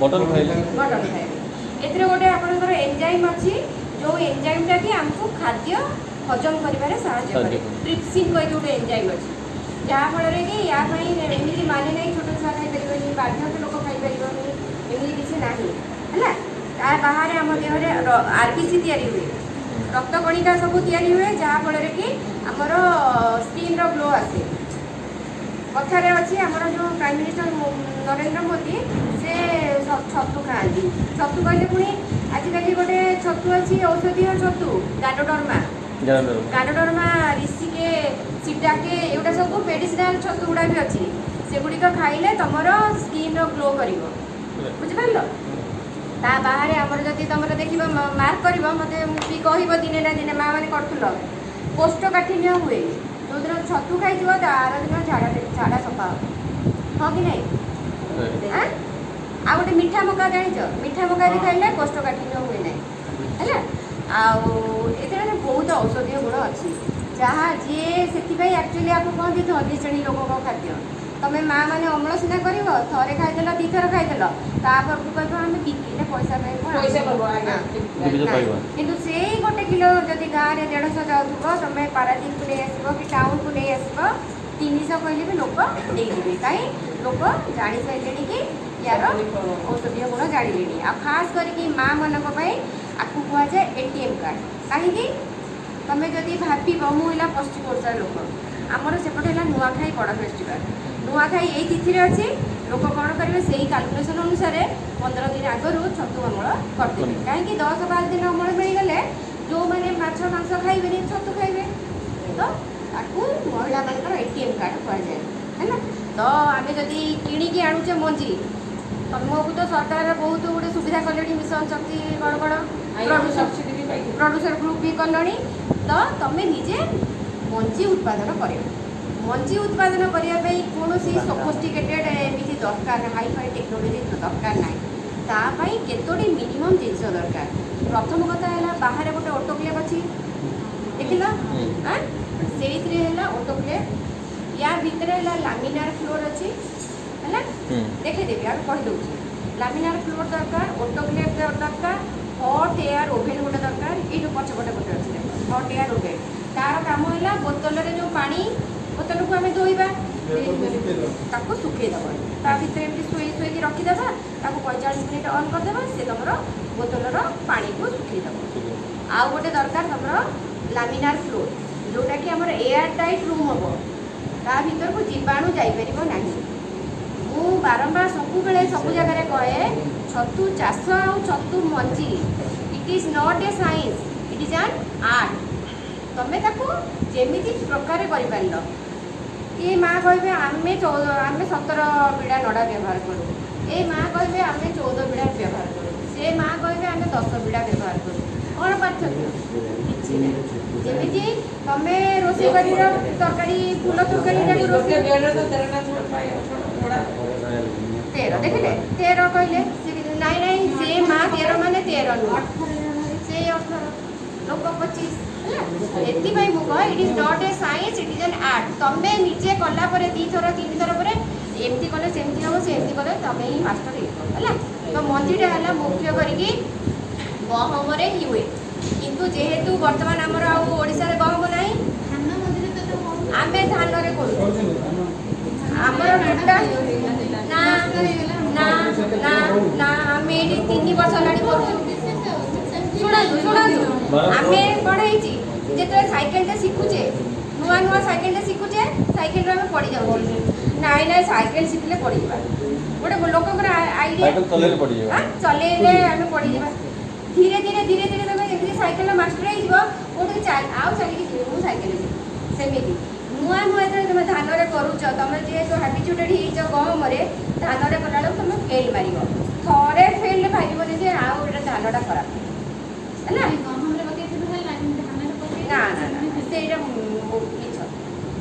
Mutton ଖାଇଲେ। Mutton ଖାଇବେ। ଏଥିରେ ଗୋଟେ ଆପଣଙ୍କର ଏନଜାଇମ୍ ଅଛି, ଯେଉଁ ଏନଜାଇମ୍ଟା କି ଆମକୁ ଖାଦ୍ୟ ହଜମ କରିବାରେ ସାହାଯ୍ୟ କରେ। ସାହାଯ୍ୟ କରେ। ଟ୍ରିପ୍ସିନ୍ କହିକି ଗୋଟେ ଏନଜାଇମ୍ ଅଛି, ଯାହାଫଳରେ କି ୟା ପାଇଁ ଏମିତି ମାନେ ନାହିଁ ଛୋଟ ଛୁଆ ଖାଇପାରିବନି, ବାର୍ଦ୍ଧକ୍ୟ ଲୋକ ଖାଇପାରିବନି, ଏମିତି କିଛି ନାହିଁ। ହେଲା, ତା ବାହାରେ ଆମ ଦେହରେ ଆରବିସି ତିଆରି ହୁଏ, ରକ୍ତ କଣିକା ସବୁ ତିଆରି ହୁଏ, ଯାହାଫଳରେ କି ଆମର ସ୍କିନ୍ର ଗ୍ଲୋ ଆସେ। କଥାରେ ଅଛି, ଆମର ଯେଉଁ ପ୍ରାଇମ୍ ମିନିଷ୍ଟର ନରେନ୍ଦ୍ର ମୋଦି, ସେ ଛତୁ ଖାଆନ୍ତି। ଛତୁ କହିଲେ ପୁଣି ଆଜିକାଲି ଗୋଟେ ଛତୁ ଅଛି, ଔଷଧୀୟ ଛତୁ, ଗାନୋଡର୍ମା। ଜାଣନ୍ତୁ। ଗାନୋଡର୍ମା, ରିଷିକେ, ସିଟାକେ, ଏଗୁଡ଼ା ସବୁ ମେଡ଼ିସିନାଲ ଛତୁ ଗୁଡ଼ା ବି ଅଛି। ସେଗୁଡ଼ିକ ଖାଇଲେ ତମର ସ୍କିନ୍ର ଗ୍ଲୋ କରିବ, ବୁଝିପାରିଲ? ତା ବାହାରେ ଆମର ଯଦି ତମର ଦେଖିବ, ମାର୍କ କରିବ, ମୋତେ ବି କହିବ, ଦିନେ ନା ଦିନେ ମା ମାନେ କରୁଥିଲ, କୋଷ୍ଠକାଠିନ୍ୟ ହୁଏ। ଯେଉଁଦିନ ଛତୁ ଖାଇଥିବ, ତା ଆର ଦିନ ଝାଡ଼ା ଝାଡ଼ା ସଫା ହେବ, ହଁ କି ନାହିଁ? ଆଁ? ଆଉ ଗୋଟେ ମିଠା ମକା ଜାଣିଛ? ମିଠା ମକା ବି ଖାଇଲେ କୋଷ୍ଠକାଠିନ୍ୟ ହୁଏ ନାହିଁ। ହେଲା, ଆଉ ଏଥିରେ ବହୁତ ଔଷଧୀୟ ଗୁଣ ଅଛି, ଯାହା ଯିଏ ସେଥିପାଇଁ ଆକ୍ଚୁଆଲି ଆକୁ କହନ୍ତି ଧନୀ ଶ୍ରେଣୀ ଲୋକଙ୍କ ଖାଦ୍ୟ। ତମେ ମା ମାନେ ଅମଳ ସିନା କରିବ, ଥରେ ଖାଇଦେଲ, ଦୁଇଥର ଖାଇଦେଲ, ତାପରକୁ କହିବ ଆମେ ବିକିଲେ ପଇସା ପାଇବୁ। ପଇସା ପାଇବ, ଆଜ୍ଞା। ବିକିଲେ ନାଇଁ। ପାଇବ। କିନ୍ତୁ ସେଇ 1 କିଲୋ ଯଦି ଗାଁରେ 150 ଯାଉଥିବ, ତମେ ପାରାଦୀପକୁ ନେଇ ଆସିବ କି ଟାଉନକୁ ନେଇ ଆସିବ, 300 କହିଲେ ବି ଲୋକ ନେଇଯିବେ। କାହିଁ? ଲୋକ ଜାଣି ସାରିଲେଣି କି ୟାର ଔଷଧୀୟ ଗୁଣ ଜାଣିଲେଣି। ଆଉ ଖାସ୍ କରିକି ମା ମାନଙ୍କ ପାଇଁ ଆକୁ କୁହାଯାଏ ଏଟିଏମ୍ କାର୍ଡ଼। କାହିଁକି? ତମେ ଯଦି ଭାବିବ, ମୁଁ ହେଲା ପଶ୍ଚିମ ଓଡ଼ିଶାର ଲୋକ, ଆମର ସେପଟେ ହେଲା ନୂଆଖାଇ ବଡ଼ ଫେଷ୍ଟିଭାଲ। ନୂଆଖାଇ ଏଇ ତିଥିରେ ଅଛି। ଲୋକ କ'ଣ କରିବେ? ସେଇ କାଲକୁଲେସନ୍ ଅନୁସାରେ 15 ଦିନ ଆଗରୁ ଛତୁ ଅମଳ କରିଦେବେ। କାହିଁକି? 10-12 ଦିନ ଅମଳ ମିଳିଗଲେ ଯେଉଁମାନେ ମାଛ ମାଂସ ଖାଇବେନି, ଛତୁ ଖାଇବେ। ତ ତାକୁ ମହିଳାମାନଙ୍କର ଏଟିଏମ୍ କାର୍ଡ଼ କୁହାଯାଏ। ହେଲା, ତ ଆମେ ଯଦି କିଣିକି ଆଣୁଛେ ମଞ୍ଜି, ତମକୁ ତ ସରକାର ବହୁତ ଗୋଟେ ସୁବିଧା କଲେଣି, ମିଶନ ଶକ୍ତି କ'ଣ କ'ଣ, ପ୍ରଡ୍ୟୁସର ସବସିଡି ବି ପାଇଥିଲୁ। ପ୍ରଡ୍ୟୁସର ଗ୍ରୁପ୍ ବି କଲଣି। ତ ତମେ ନିଜେ ମଞ୍ଜି ଉତ୍ପାଦନ କରିବ। ମଞ୍ଜି ଉତ୍ପାଦନ କରିବା ପାଇଁ କୌଣସି ସଫିଷ୍ଟିକେଟେଡ୍ ଏମିତି ଦରକାର, ହାଇ ଫାଇ ଟେକ୍ନୋଲୋଜି ଦରକାର ନାହିଁ। ତା ପାଇଁ କେତୋଟି ମିନିମମ୍ ଜିନିଷ ଦରକାର। ପ୍ରଥମ କଥା ହେଲା, ବାହାରେ ଗୋଟେ ଅଟୋକ୍ଲେଭ୍ ଅଛି, ଦେଖିଲ? ଆଁ? ସେଇଥିରେ ହେଲା ଅଟୋକ୍ଲେଭ୍, ୟା ଭିତରେ ହେଲା ଲାମିନାର ଫ୍ଲୋର୍ ଅଛି। ହେଲା, ଦେଖେଇଦେବି, ଆଉ କହିଦେଉଛି। ଲାମିନାର ଫ୍ଲୋର୍ ଦରକାର, ଅଟୋକ୍ଲେଭ୍ ଦରକାର, ହଟ୍ ଏୟାର ଓଭେନ୍ ଗୋଟେ ଦରକାର। ଏଇ ଯେଉଁ ପଛପଟେ ଗୋଟେ ଅଛି ଦେଖ, ହଟ୍ ଏୟାର ଓଭେନ୍। ତାର କାମ ହେଲା ବୋତଲରେ ଯେଉଁ ପାଣି, ବୋତଲକୁ ଆମେ ଧୋଇବା, ତାକୁ ଶୁଖେଇ ଦେବ। ତା ଭିତରେ ଏମିତି ଶୋଇ ଶୋଇକି ରଖିଦେବା, ତାକୁ 45 ମିନିଟ୍ ଅନ୍ କରିଦେବା, ସେ ତମର ବୋତଲର ପାଣିକୁ ଶୁଖେଇ ଦେବ। ଆଉ ଗୋଟେ ଦରକାର ତମର ଲାମିନାର ଫ୍ଲୋର୍, ଯେଉଁଟାକି ଆମର ଏୟାର ଟାଇଟ୍ ରୁମ୍ ହେବ, ତା ଭିତରକୁ ଜୀବାଣୁ ଯାଇପାରିବ ନାହିଁ। ମୁଁ ବାରମ୍ବାର ସବୁବେଳେ ସବୁ ଜାଗାରେ କହେ, ଛତୁ ଚାଷ ଆଉ ଛତୁ ମଞ୍ଜି, it is not a science, it is an art. ତମେ ତାକୁ ଯେମିତି ପ୍ରକାରେ କରିପାରିଲ। ଏ ମା କହିବେ ଆମେ 14, ଆମେ 17 ବିଡ଼ା ନଡ଼ା ବ୍ୟବହାର କରୁ। ଏ ମା କହିବେ ଆମେ 14 ବିଡ଼ା ବ୍ୟବହାର କରୁ। ସେ ମା କହିବେ ଆମେ 10 ବିଡ଼ା ବ୍ୟବହାର କରୁ। କ'ଣ ପାର୍ଥକ୍ୟ? କିଛି ନାହିଁ। ଯେମିତି ତମେ ରୋଷେଇ କରିବ ତରକାରୀ, ଫୁଲ ତରକାରୀଟାକୁ ଗୋଟେ ରୋଷେଇ ବେଳରେ ତ 13ଟା ଛଡ଼ା। 13 ଦେଖିଲେ, 13 କହିଲେ ସେ, ନାଇଁ ନାଇଁ, ସେ ମା 13 ମାନେ 13 ନୁହଁ, ସେ 18, ଲୋକ 25। ହେଲା, ଏଥିପାଇଁ ମୁଁ କହେ, it is not a science, it is an art. ତମେ ନିଜେ କଲା ପରେ, ଦୁଇଥର ତିନିଥର ପରେ, ଏମିତି କଲେ ସେମିତି ହେବ, ସେମିତି କଲେ ତମେ ହିଁ ମାଷ୍ଟର ହେଇଯିବ। ହେଲା, ତ ମଞ୍ଜିଟା ହେଲା ମୁଖ୍ୟ କରିକି ଗହମରେ ହିଁ ହୁଏ। କିନ୍ତୁ ଯେହେତୁ ବର୍ତ୍ତମାନ ଆମର ଆଉ ଓଡ଼ିଶାରେ ଗହମ ନାହିଁ, ଆମେ ଧାନରେ କରୁଛୁ। ଆମର ଟୋଟାଲ ନା ନା ନା ନା, ଆମେ ଏଇଠି 3 ବର୍ଷ ହେଲାଣି କରୁଛୁ। ଶୁଣନ୍ତୁ ଶୁଣନ୍ତୁ, ଆମେ କ'ଣ ହେଇଛି, ଯେତେବେଳେ ସାଇକେଲଟା ଶିଖୁଛେ, ନୂଆ ନୂଆ ସାଇକେଲଟା ଶିଖୁଛେ, ସାଇକେଲରେ ଆମେ ପଡ଼ିଯାଉଛେ। ନାଇଁ ନାଇଁ, ସାଇକେଲ ଶିଖିଲେ ପଡ଼ିଯିବା, ଗୋଟେ ଲୋକଙ୍କର ଆଇଡ଼ିଆ। ସାଇକେଲ ଚଲେଇଲେ ପଡ଼ିଯିବ। ଆଁ? ଚଲେଇଲେ ଆମେ ପଡ଼ିଯିବା। ଧୀରେ ଧୀରେ ଧୀରେ ଧୀରେ ତମେ ଯେମିତି ସାଇକେଲର ମାଷ୍ଟର ହେଇଯିବ, କୋଉଠି ଆଉ ଚାଲିକି ଯିବି, ମୁଁ ସାଇକେଲରେ ଯିବି। ସେମିତି ନୂଆ ନୂଆ ଯେତେବେଳେ ତମେ ଧାନରେ କରୁଛ, ତମେ ଯେହେତୁ ହାବିଚୁଏଟେଡ୍ ହେଇଛ ଗହମରେ, ଧାନରେ କଲାବେଳକୁ ତମେ ଫେଲ୍ ମାରିବ। ଥରେ ଫେଲ୍ ଭାବିବନି ଯେ ଆଉ ଏଇଟା ଧାନଟା ଖରାପ ହେଲା। ନା ନା ନା, ସେଇଟା ମିଛ।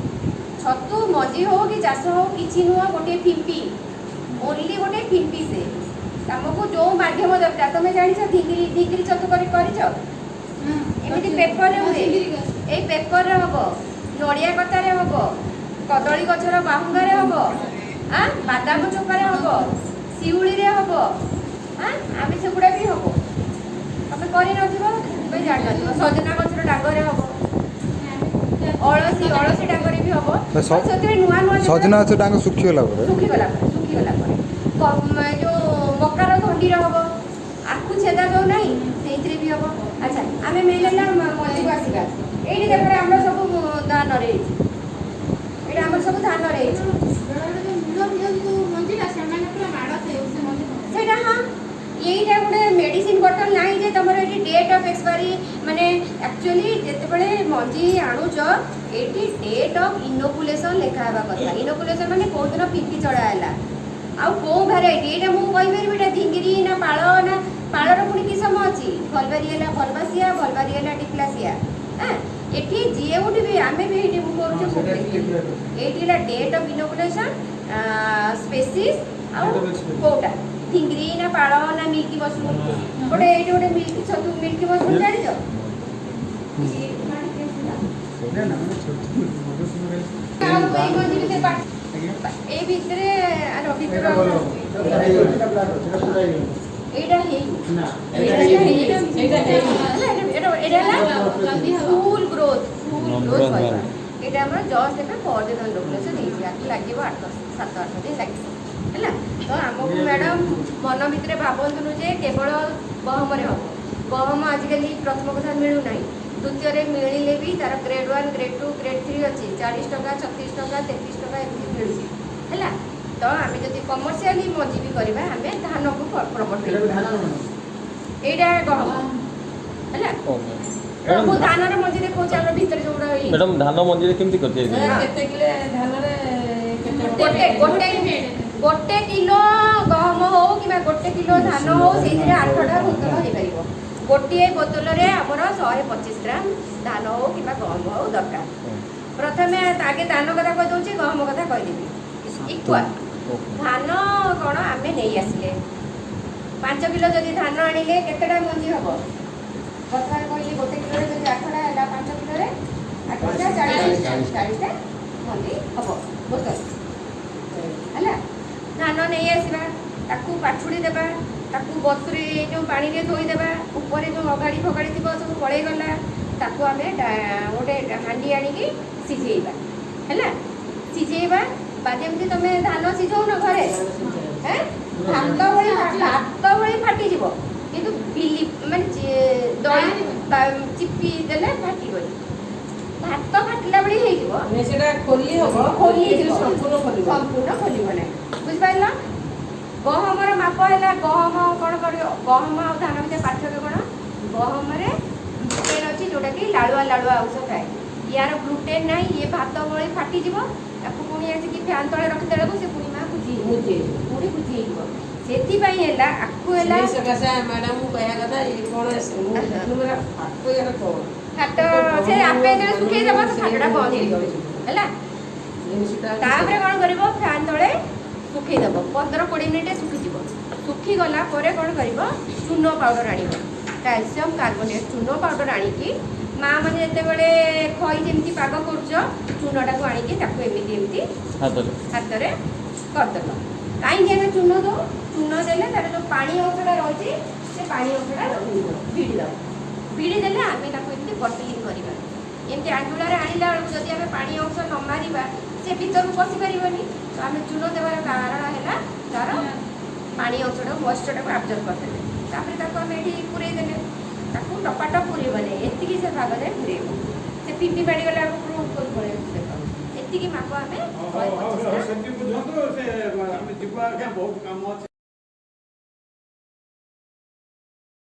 ଛତୁ ମଞ୍ଜି ହଉ କି ଚାଷ ହଉ, କିଛି ନୁହଁ, ଗୋଟିଏ ଫିମ୍ପି, ଓନ୍ଲି ଗୋଟେ ଫିମ୍ପି। ସେ ତମକୁ ଯୋଉ ମାଧ୍ୟମ ଦରକାର। ତମେ ଜାଣିଛ ଧିଙ୍ଗିରି? ଧିଙ୍ଗିରି ଛତୁ କରି କରିଛ? ଏମିତି ପେପରରେ ହୁଏ। ଏଇ ପେପରରେ ହବ, ନଡ଼ିଆ କତାରେ ହବ, କଦଳୀ ଗଛର ବାହୁଙ୍ଗାରେ ହବ, ଆ ବାଦାମ ଚୋପାରେ ହବ, ଶିଉଳିରେ ହବ। ହଁ, ଆମେ ସେଗୁଡ଼ା ବି ହବ। ତମେ କରିନଥିବ, ସେଥିପାଇଁ ଜାଣିନଥିବ। ସଜନା ଗଛର ଡାଙ୍ଗରେ ହବ, ଅଳସୀ ଅଳସୀ ଡାଙ୍ଗରେ ବି ହବ। ସେଥିରେ ନୂଆ ନୂଆ ସଜନା ଗଛ ଡାଙ୍ଗ ଶୁଖିଗଲା ପରେ। ଶୁଖିଗଲା ପରେ, ଶୁଖିଗଲା ପରେ ଯୋଉ ମକାର ଧଣ୍ଡିର ହବ, ଆଖୁ ଛେଦା ଯୋଉ ନାହିଁ, ସେଇଥିରେ ବି ହବ। ଆଚ୍ଛା, ଆମେ ମେନ୍ ହେଲା ମଞ୍ଜିକୁ ଆସିବା। ଏଇଠି ଦେଖ, ଆମର ସବୁ ଧାନରେ ହେଇଛି। ଏଇଟା ଆମର ସବୁ ଧାନରେ ହେଇଛି। ମୂଳ ଭିତରେ ଯୋଉ ମଞ୍ଜିଟା, ସେମାନେ ପୁରା ମାଡ଼ ଥାଏ ସେ ମଞ୍ଜି। ସେଇଟା ହଁ, ଏଇଟା ଗୋଟେ ମେଡିସିନ ବଟଲ ନାହିଁ ଯେ ତମର ଏଠି ଡେଟ୍ ଅଫ୍ ଏକ୍ସପାୟରି। ମାନେ ଆକ୍ଚୁଆଲି ଯେତେବେଳେ ମଞ୍ଜି ଆଣୁଛ, ଏଇଠି ଡେଟ୍ ଅଫ୍ ଇନୋକୁଲେସନ୍ ଲେଖା ହେବା କଥା। ଇନୋକୁଲେସନ୍ ମାନେ କୋଉ ଦିନ ଫିମ୍ପି ଚଢ଼ା ହେଲା ଆଉ କୋଉ ଭେରାଇଟି। ଏଇଟା ମୁଁ କହିପାରିବି ଏଇଟା ଧିଙ୍ଗିରି ନା ପାଳ ନା ପାଳର ପୁଣି କିସମ ଅଛି। ଭଲବାରି ହେଲା ଭଲବାସିଆ, ଭଲବାରି ହେଲା ଡିପ୍ଲାସିଆ। ହଁ, ଏଠି ଯେଉଁଠି ବି ଆମେ ବି ଏଇଠି ମୁଁ କରୁଛୁ, ହଁ, ମୁଁ ସେଇଟା ଦେଖିଲି। ଠିକ୍। ଏଇଠି ହେଲା ଡେଟ୍ ଅଫ୍ ଇନୋକୁଲେସନ୍, ସ୍ପେସିସ୍ ଆଉ Date of expiry. କୋଉଟା, ଧିଙ୍ଗିରି ନା ପାଳ ନା ମିଲ୍କି ମସରୁମ୍। ଗୋଟେ ଏଇଠି ଗୋଟେ ମିଲ୍କି ଛତୁ, ମିଲ୍କି ମସରୁମ୍ ଜାଣିଛ? ନା ନା, ମାନେ ଛତୁ ଆଉ ଏଇ ମଞ୍ଜି ଭିତରେ ଆଜ୍ଞା। ଏଇ ଭିତରେ ଆର ଭିତରେ ଏଇଟା ଭଲ ହବ। ଏଇଟା ବ୍ଲାକ୍ ଅଛି, ଏଇଟା ପୁରା ହେଇଗଲା। ଏଇଟା ହେଇନି। ନା। ଏଇଟା ହେଇନି। ସେଇଟା ହେଇନି। ହେଲା, ଏଇଟା ହେଲା ଜଲ୍ଦି ହବ। ଫୁଲ୍ ଗ୍ରୋଥ୍, ଫୁଲ୍ ଗ୍ରୋଥ୍ କହିବା। ଏଇଟା ଆମର ଜଷ୍ଟ ଏବେ ପରଦିନ ଇନୋକୁଲେସନ୍ ହେଇଛି। ଆକୁ ଲାଗିବ 8, 7-8 ଦିନ ଲାଗିବ। ହେଲା, ତ ଆମକୁ ମ୍ୟାଡ଼ାମ୍ ମନ ଭିତରେ ଭାବନ୍ତୁନି ଯେ କେବଳ ଗହମରେ ହବ। ଗହମ ଆଜିକାଲି ପ୍ରଥମ କଥା ମିଳୁନାହିଁ, ଦ୍ୱିତୀୟରେ ମିଳିଲେ ବି ତାର ଗ୍ରେଡ୍ 1, ଗ୍ରେଡ୍ 2, ଗ୍ରେଡ୍ 3 ଅଛି। 40 ଟଙ୍କା, 36 ଟଙ୍କା, 33 ଟଙ୍କା ଏମିତି ମିଳୁଛି। ହେଲା, ତ ଆମେ ଯଦି କମର୍ସିଆଲି ମଞ୍ଜି ବି କରିବା, ଆମେ ଧାନକୁ ପ୍ରମୋଟ ଏଇଟା ବି କରିବା। ଧାନ ନୁହେଁ। ଏଇଟା ଗହମ। ହେଲା, ମୁଁ ଧାନର ମଞ୍ଜି ଦେଖାଉଛି, ଆମର ଭିତରେ ଯୋଉଗୁଡ଼ା ହେଇଛି। ମ୍ୟାଡ଼ାମ, ଧାନ ମଞ୍ଜିରେ କେମିତି କରିଛି? କେତେ କିଲୋ ଧାନରେ କେତେ? ଗୋଟେ ଗୋଟେ ଗୋଟେ କିଲୋ ଗହମ ହଉ କିମ୍ବା 1 କିଲୋ ଧାନ ହଉ, ସେଇଥିରେ ଆଠଟା ବୋତଲ ହେଇପାରିବ। ଗୋଟିଏ ବୋତଲରେ ଆମର 125 ଗ୍ରାମ ଧାନ ହଉ କିମ୍ବା ଗହମ ହଉ ଦରକାର। ପ୍ରଥମେ ଆଗେ ଧାନ କଥା କହିଦେଉଛି, ଗହମ କଥା କହିଦେବି, ଇକ୍ୱାଲ। ଧାନ କ'ଣ, ଆମେ ନେଇ ଆସିଲେ 5 କିଲୋ ଯଦି ଧାନ ଆଣିଲେ କେତେଟା ମଞ୍ଜି ହବ? ବର୍ତ୍ତମାନ କହିଲି, 1 କିଲୋରେ ଯଦି ଆଠଟା ହେଲା, 5 କିଲୋରେ ଆଠଟା 40, 40ଟା ମଞ୍ଜି ହବ ବୋତଲ। ହେଲା, ଧାନ ନେଇ ଆସିବା, ତାକୁ ପାଛୁଡ଼ି ଦେବା, ତାକୁ ବତୁରେଇ ଯେଉଁ ପାଣିରେ ଧୋଇଦେବା। ଉପରେ ଯେଉଁ ଅଗାଡ଼ି ଫଗାଡ଼ି ଥିବ ସବୁ ପଳେଇଗଲା। ତାକୁ ଆମେ ଗୋଟେ ହାଣ୍ଡି ଆଣିକି ସିଝେଇବା। ହେଲା, ସିଝେଇବା ବା ଯେମିତି ତମେ ଧାନ ସିଝଉନ ଘରେ, ହେଁ, ଭାତ ଭଳି ଫାଟିଯିବ, କିନ୍ତୁ ବିଲି ମାନେ ଦଳି ଚିପି ଦେଲେ ଫାଟିବନି। ଭାତ ଫାଟିଲା ଭଳି ହେଇଯିବ। ମାନେ ସେଟା ଖୋଲି ହବ। ଖୋଲିଯିବ। ସମ୍ପୂର୍ଣ୍ଣ ଖୋଲିବ। ସମ୍ପୂର୍ଣ୍ଣ ଖୋଲିବ ନାହିଁ, ବୁଝିପାରିଲ? ଗହମର ମାପ ହେଲା, ଗହମ କ'ଣ କରିବ? ଗହମ ଆଉ ଧାନ ଭିତରେ ପାର୍ଥକ୍ୟ କ'ଣ? ଗହମରେ ଗ୍ଲୁଟେନ୍ ଅଛି, ଯୋଉଟାକି ଲାଳୁଆ ଲାଳୁଆ ଅଂଶ ଥାଏ। ୟାର ଗ୍ଲୁଟେନ୍ ନାହିଁ, ଇଏ ଭାତ ଭଳି ଫାଟିଯିବ। ତାକୁ ପୁଣି ଆସିକି ଫ୍ୟାନ୍ ତଳେ ରଖିଦେଲାକୁ ସେ ପୁଣି ମା କୁଚି ହେଇଯିବ। ମୁଜି ହେଇଯିବ। ପୁଣି କୁଚି ହେଇଯିବ। ସେଥିପାଇଁ ହେଲା ଆକୁ ହେଲା ସେଇ ସକାଶେ ମ୍ୟାଡ଼ାମ, ମୁଁ କହିବା କଥା ଇଏ କ'ଣ, ମୁଁ ଦେଖିଲି ଫାଟ ୟାର କ'ଣ। ଫାଟ ସେ ଆପେ ଯେତେବେଳେ ଶୁଖେଇ ଦେବ, ସେ ଫାଟଟା ବନ୍ଦ ହେଇଯିବ। ହେଲା, ଜିନିଷଟା। ତାପରେ କ'ଣ କରିବ? ଫ୍ୟାନ୍ ତଳେ ଶୁଖେଇଦେବ, 15-20 ମିନିଟ୍ ଶୁଖିଯିବ। ଶୁଖିଗଲା ପରେ କ'ଣ କରିବ? ଚୂନ ପାଉଡ଼ର ଆଣିବ, କ୍ୟାଲସିୟମ୍ କାର୍ବୋନେଟ୍ ଚୂନ ପାଉଡ଼ର ଆଣିକି ମା ମାନେ ଯେତେବେଳେ ଖଇ ଯେମିତି ପାଗ କରୁଛ, ଚୂନଟାକୁ ଆଣିକି ତାକୁ ଏମିତି ଏମିତି ହାତରେ। ହାତରେ କରିଦେଲ। କାହିଁକି ଆମେ ଚୂନ ଦେଉ? ଚୂନ ଦେଲେ ତାର ଯେଉଁ ପାଣି ଅଂଶଟା ରହିଛି, ସେ ପାଣି ଅଂଶଟା ଭିଡ଼ି ଦେବ। ଭିଡ଼ି ଦେଲେ ଆମେ ତାକୁ ଏମିତି ବଟଲିଂ କରିବା। ଏମିତି ଆଞ୍ଜୁଳାରେ ଆଣିଲା ବେଳକୁ ଯଦି ଆମେ ପାଣି ଅଂଶ ନ ମାରିବା, ସେ ଭିତରକୁ ପଶି ପାରିବନି। ତ ଆମେ ଚୂନ ଦେବାର କାରଣ ହେଲା ତାର ପାଣି ଅଂଶଟାକୁ, ମଏଶ୍ଚରଟାକୁ ଆବଜର୍ବ କରିଦେଲେ। ତାପରେ ତାକୁ ଆମେ ଏଠି ପୂରେଇ ଦେଲେ। ତାକୁ ଟପାଟପ ପୂରେଇବନି, ଏତିକି ସେ ଭାଗ ଯାଏ ପୂରେଇବ। ସେ ପିପି ମାଡ଼ିଗଲା ବେଳକୁ ଉପରକୁ ପଳେଇ ଆସୁଛି ଦେଖ। ଏତିକି ମାପ ଆମେ ହଉ ଶହେ ହଉ ପଚିଶ ହଉ ଗ୍ରାମ। ସେତିକି ବୁଝନ୍ତୁ। ସେ ଆମେ ଯିବୁ ଆଜ୍ଞା, ବହୁତ କାମ ଅଛି।